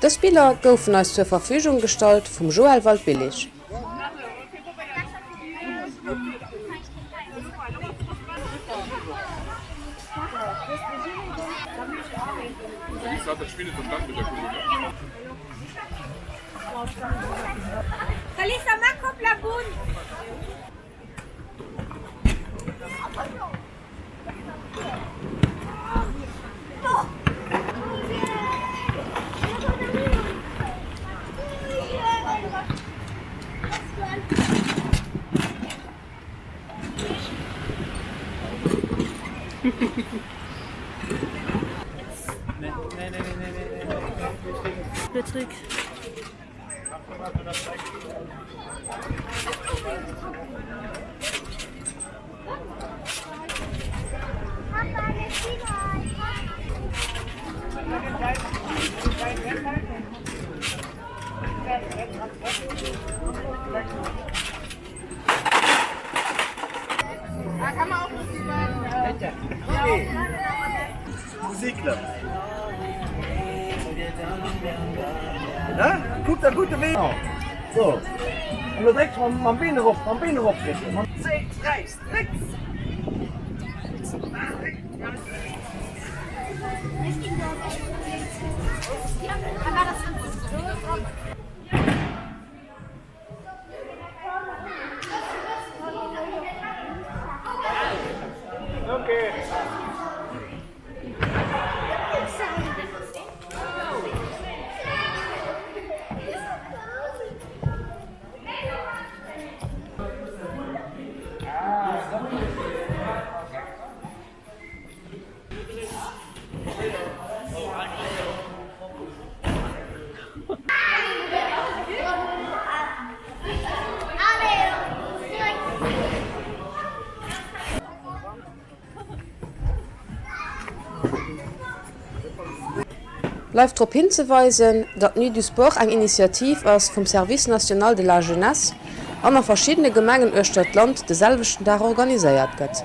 Dës Biller goufen eis zur Verfügung gestallt vum Joël Waldbillig. Bleift drop hinzeweisen, datt d'Nuit du Sport eng Initiativ ass vum Service national de la jeunesse an a verschiddene Gemengen uechter d'Land de selwechten Dag organiséiert gëtt.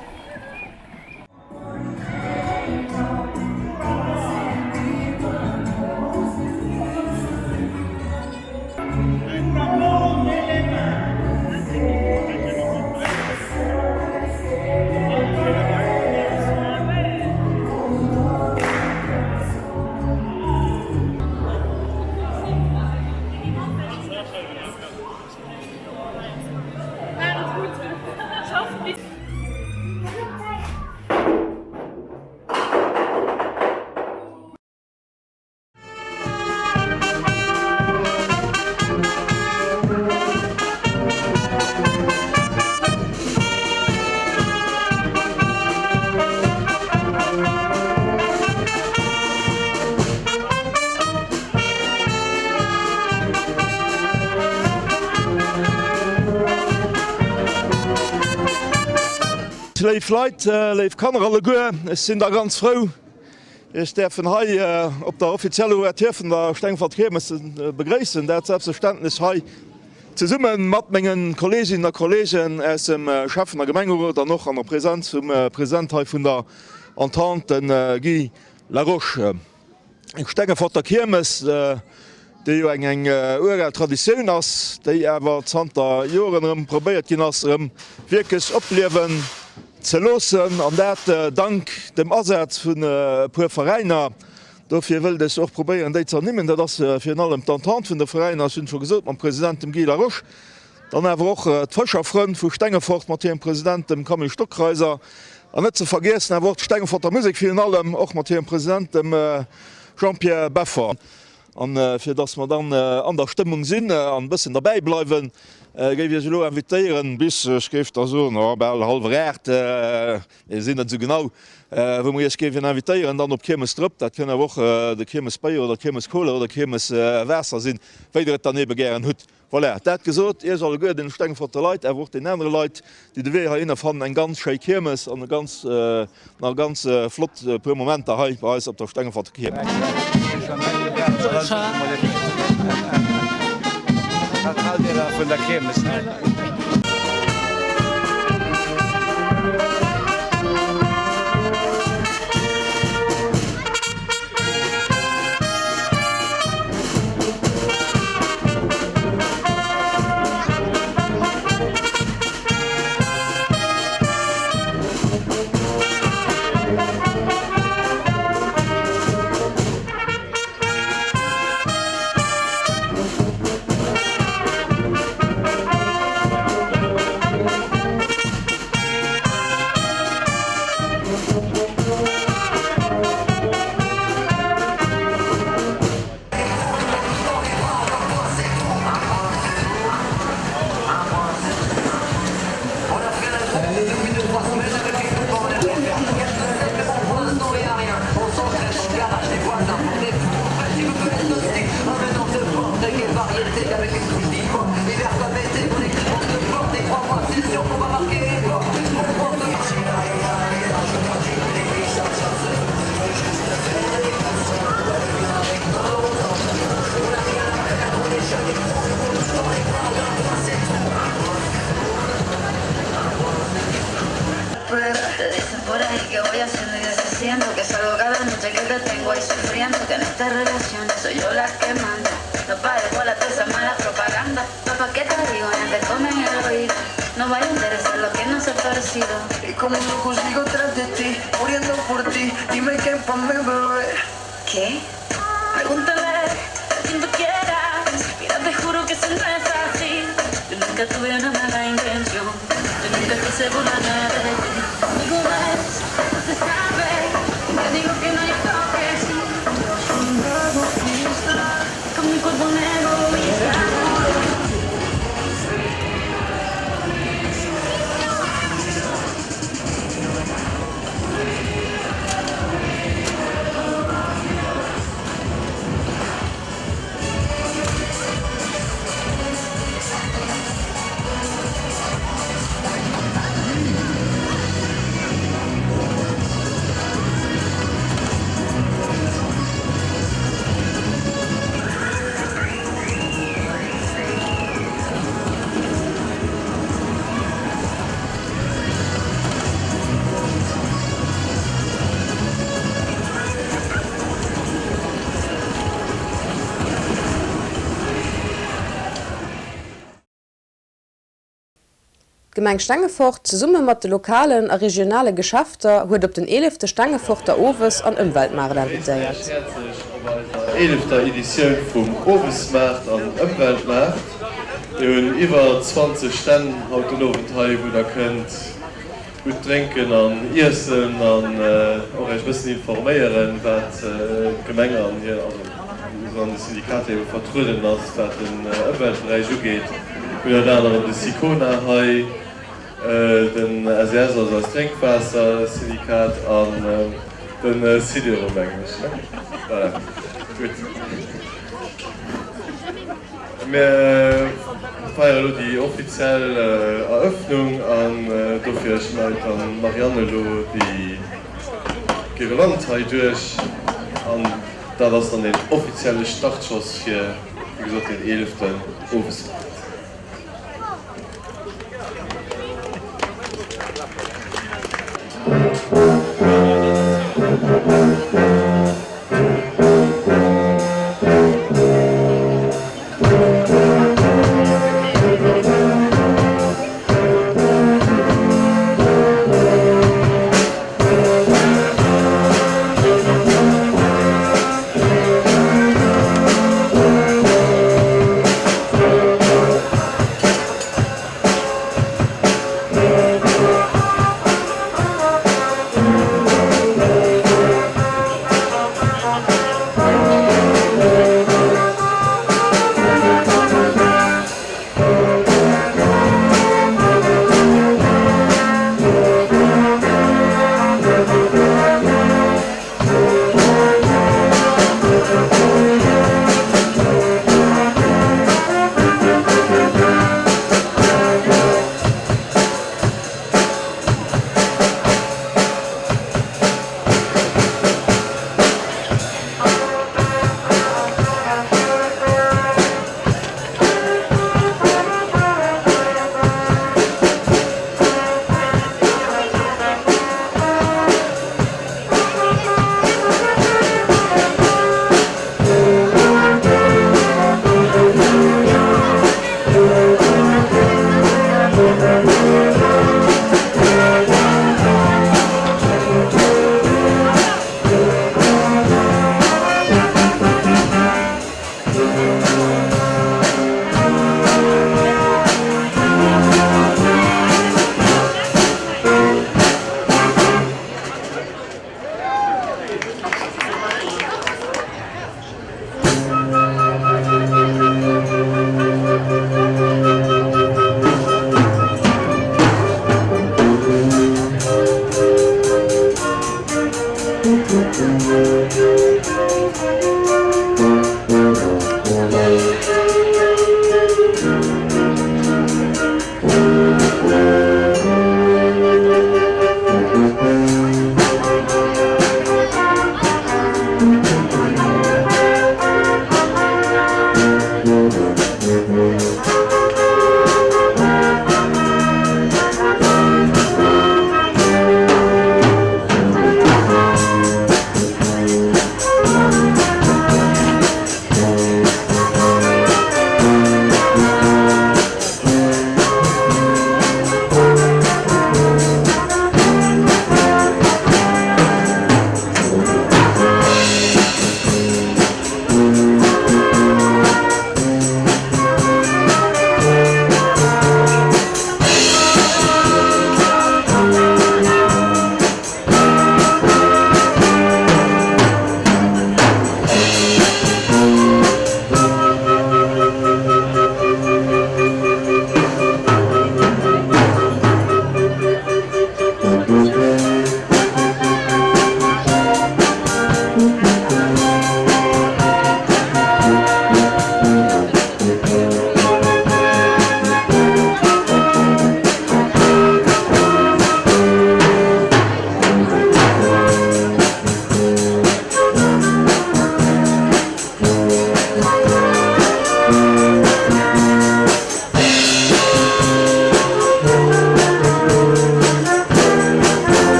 Léif Leit, léif Kanner alleguer, ech sinn da ganz frou, Iech däerfen hei op der offizieller Ouverture vun der Stengefort Kiermes begréissen. Dat selbstverständlech hei zesumme mat mengen Kolleeginnen a Kolleegen aus dem Schäffen a Gemengerot an och an der Präsenz vum President hei vun der Entente, de Guy Laroche. Eng Stengeforter Kiermes, déi jo eng eng ural Traditioun ass, déi awer zanter Joren erëm probéiert ginn ass, erëm wierklech opliewen ze loossen, an dat dank dem Asaz vun e puer Veräiner. Dofir wëllt ech och probéieren, déi ze ernimmen. Dat ass virun allem d'Entente vun de Veräiner, ech hunn et scho gesot, mam President, dem Guy Laroche, Dann awer och d'Fëscherfrënn vu Stengefort mat hirem President, dem Camille Stockreiser. An net ze vergiessen awer och d'Stengeforter Musek virun allem och mat hirem President, dem Jean-Pierre Beffer. An fir dass mer dann an der Stëmmung sinn an e bëssen derbäi bleiwen, géif iech elo invitéieren bis, ech géif da soen, oh bal hallwer 8, mir sinn net esou genau, wou mer iech géifen invitéieren dann op Kiermesdrëpp. Dat kënn awer och de Kiermesbéier oder Kiermescola oder Kiermeswaasser sinn, wéi der et dann ebe gären hutt. Voilà, dat gesot, Iech alleguer, deene Stengefforter Leit, awer och deenen anere Leit, déi de Wee heihinner fannen, eng ganz schéi Kiermes an e ganz, nach ganz flott puer Momenter hei bei eis op der Stengefforter Kiermes. Wat haalt Dir da vun der Kiermes? D'Gemeng Stengefort, zesumme mat de lokalen a regionale Geschäfter, huet op den eelefte Stengeforter Owes an Ëmweltmaart Begrëisst Iech invitéiert. häerzlech op eiser eelefter Editioun vum Owesmaart an Ëmweltmaart. Mir hunn iwwer 20 Stänn haut den Owend hei, wou der kënnt gutt drénken an iessen an och Iech e bëssen informéieren, wat d'Gemeng an hir, also an de Syndikater ebe vertrueden ass, wat den Ëmweltberäich ugeet. Mir hunn ënner anerem de Sicona hei, den SES, also eist Drénkwaassersyndikat an de Sidero, mengen ech, ne? Voilà, gutt. Mir feiere elo déi offiziell Erëffnung an dofir schneit dann d'Marianne elo déi Guirlande hei duerch an dat ass dann den offizielle Startschoss fir, wéi gesot, den eeleften Owesmaart.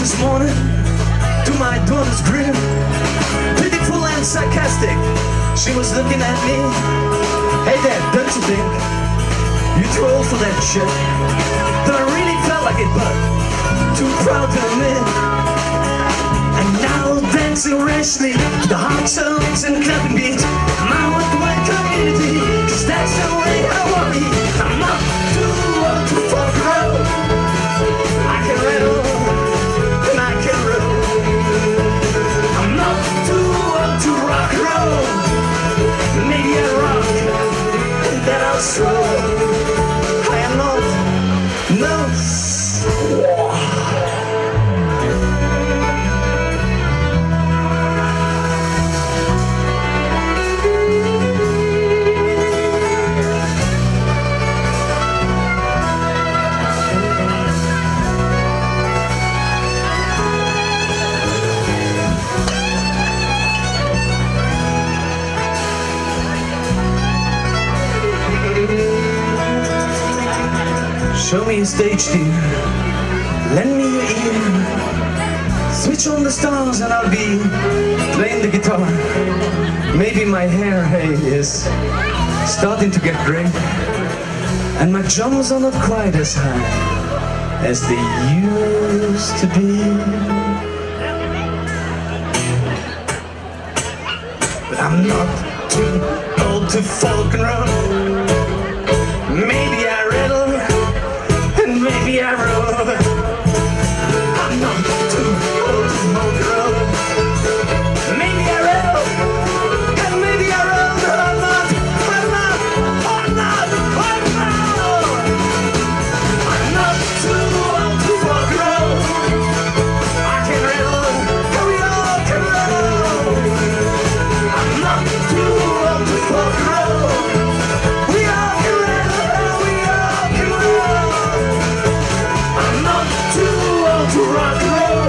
this morning to my daughter's crib Pitiful and sarcastic, she was looking at me Hey dad, don't you think you're too old for that shit? Though I really felt like it, but too proud to admit And now dancing rashly to the hot songs and clapping beats I'm out with my community, cause that's the way I want me I'm not too old to fuck around I can rattle and I can roll I'm not too old to rock and roll Maybe I rock and then I'll stroll I am not, no Show me a stage dear, lend me your ear Switch on the stars and I'll be playing the guitar Maybe my hair, hey, is starting to get gray And my drums are not quite as high as they used to be But I'm not too old to folk and roll Maybe I riddle and maybe I roll I'm not too old to folk and roll Maybe I riddle and maybe I roll But I'm not, I'm not, I'm not, I'm not I'm not too old to folk and roll I can riddle and we all can roll I'm not too old to folk and roll We all can riddle and we all can roll I'm not too old to rock and roll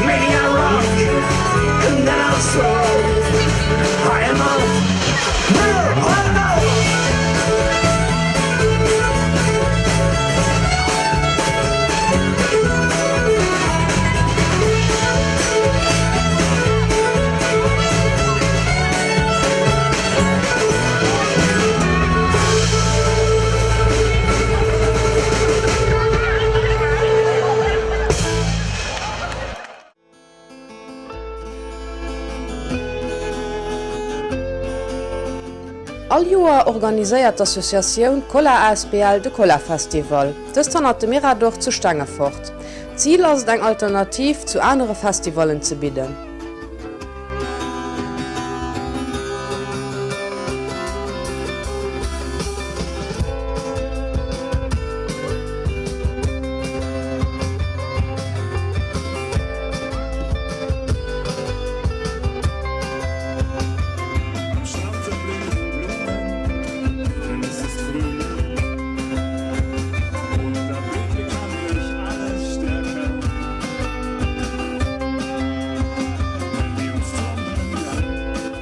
Maybe I rock and then I'll stroll I am not, no, I'm not. All Joer organiséiert d'Associatioun Kolla asbl de Kolla-Festival, dëst hannert dem Mirador zu Stengefort. Zil ass et eng Alternativ zu anere Festivallen ze bidden.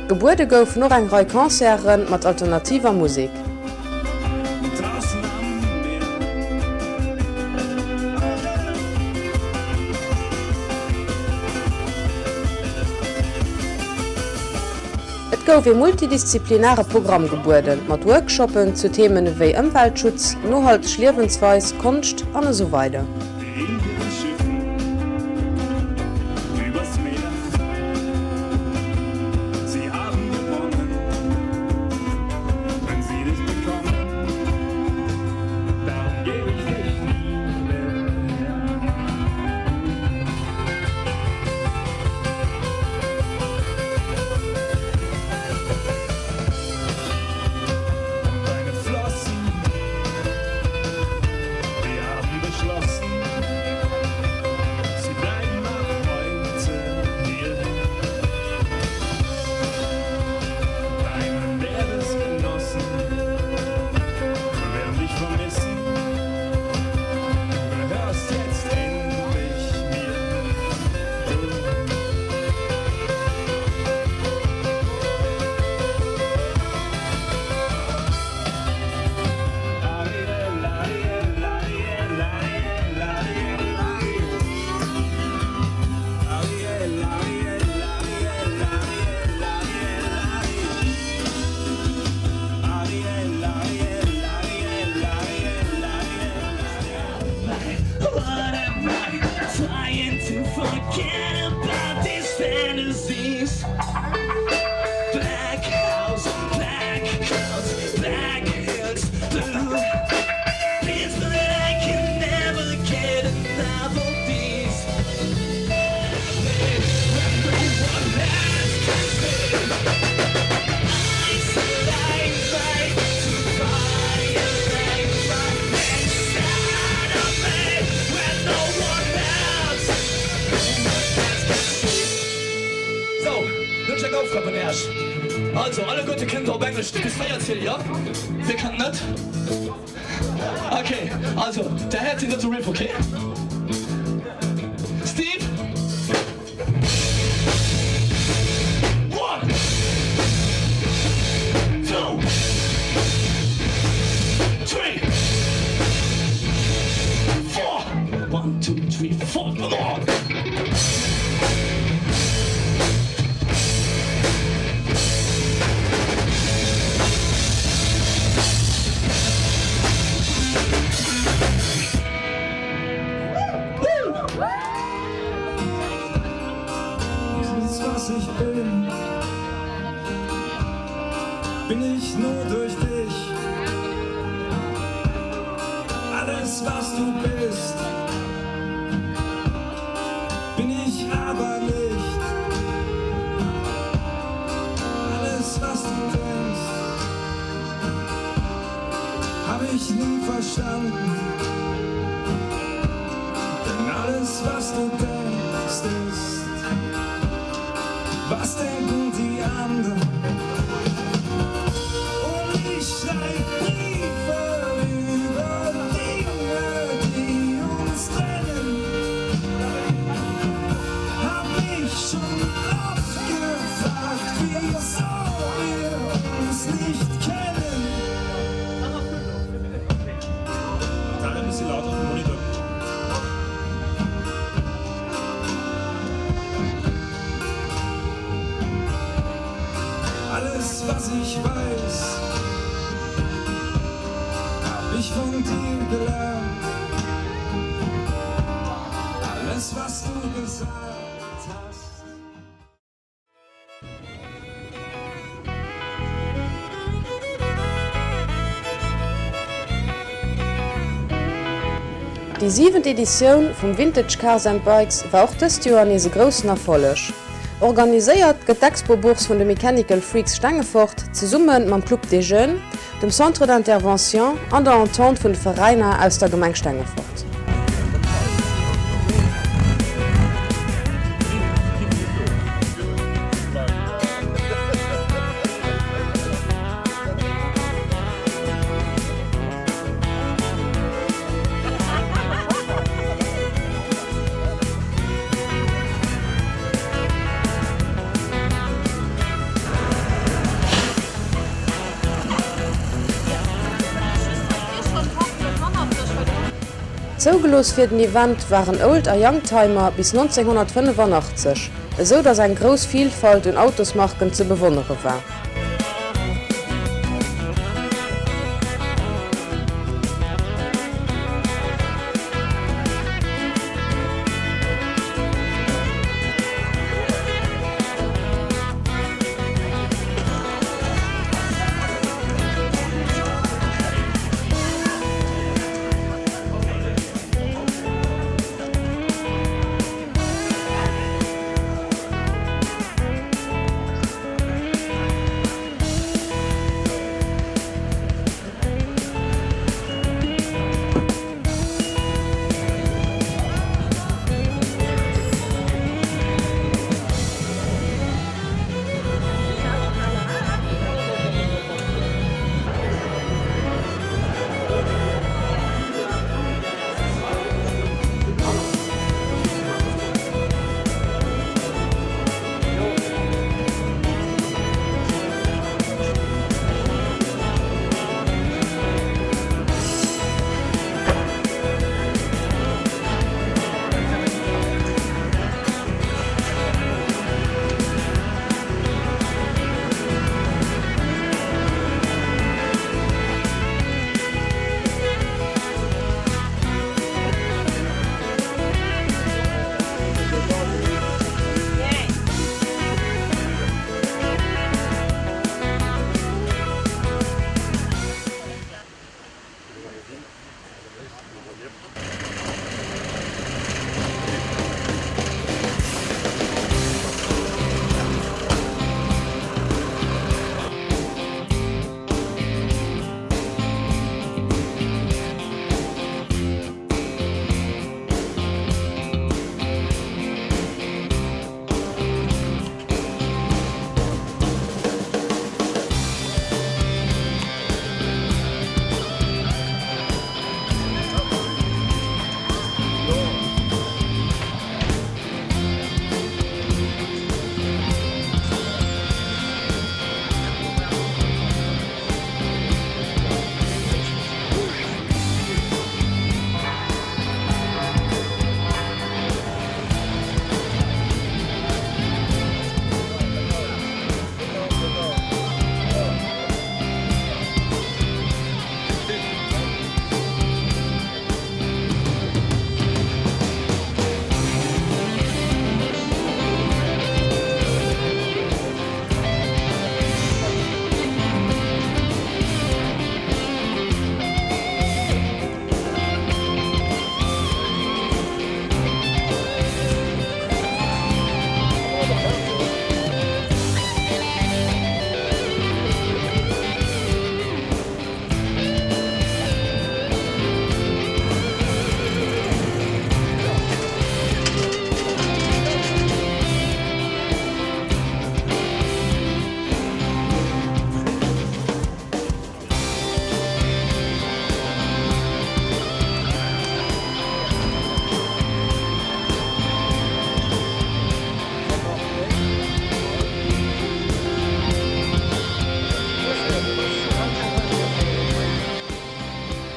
Gebuede goufen och eng Rei Concerte mat alternativer Musek. Et gouf ee multidisziplinare Programm gebueden, mat Workshoppen zu Themen ewéi Ëmweltschutz, nohalteg Liewensweis, Konscht an esou weider. Also, alleguerte kënnt der op Englesch bis 4 zielen, jo? Wie kann net? Okay, also, der Här zitt net de Riff, okay? Steve? One! Two! Three! Four! One, two, three, four, come on! Was ich bin, bin ich nur durch dich. Alles was du bist, bin ich aber nicht. Alles was du denkst, hab ich nie verstanden. Denn alles was du denkst ist, was denken die anderen? Und ich schreib Briefe über Dinge, die uns trennen. Hab mich schon oft gefragt, wieso wir uns nicht kennen. Teil ein bisschen lauter auf dem Monitor. Alles was ich weiß, hab ich von dir gelernt. Alles was du gesagt hast. Déi siwent Editioun vum Vintage Cars and Bikes war och dëst Joer nees e groussen Erfolleg. Organiséiert gëtt d'Expo-Bourse vun de Mechanical Freaks Stengefort zesumme mam Club des Jeunes, dem Centre d'Intervention an der Entente vun de Veräiner aus der Gemeng Stengefort. Zougelooss fir den Event waren Old a Youngtimer bis 1985, esou datt eng grouss Vilfalt un Autosmarken ze bewonnere war.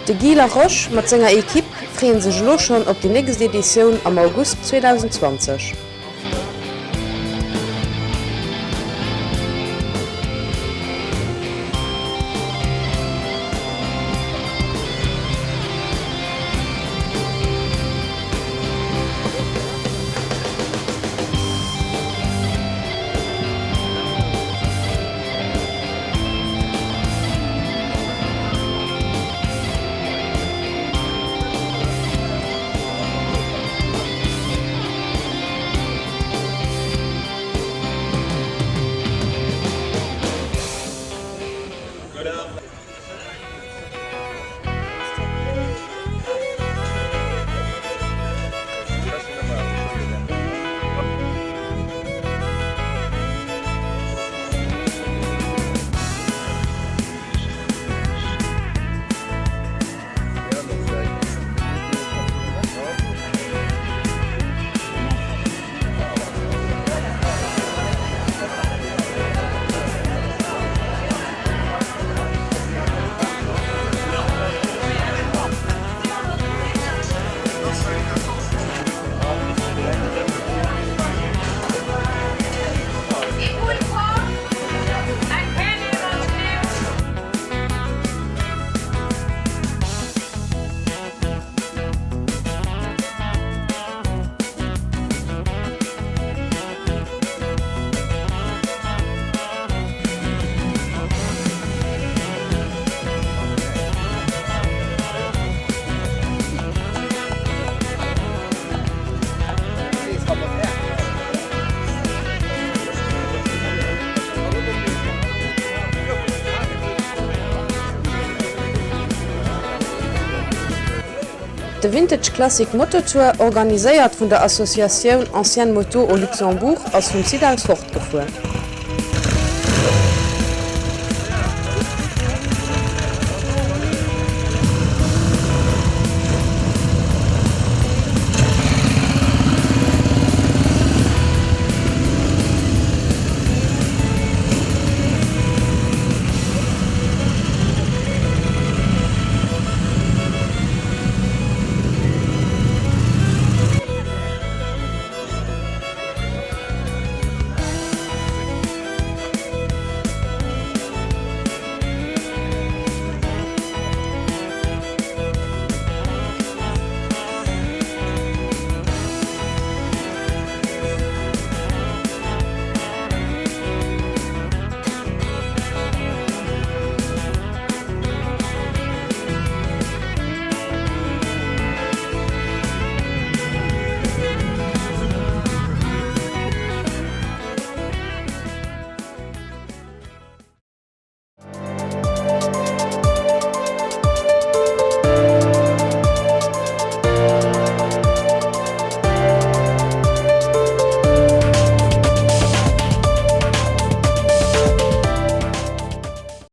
De Guy Laroche mat senger Equipe freeën sech elo schonn op déi nächst Editioun am August 2020. De Vintage Classic Mototour, organiséiert vun der Associatioun Anciennes Motos au Luxembourg, ass vum Site aus fortgefuer.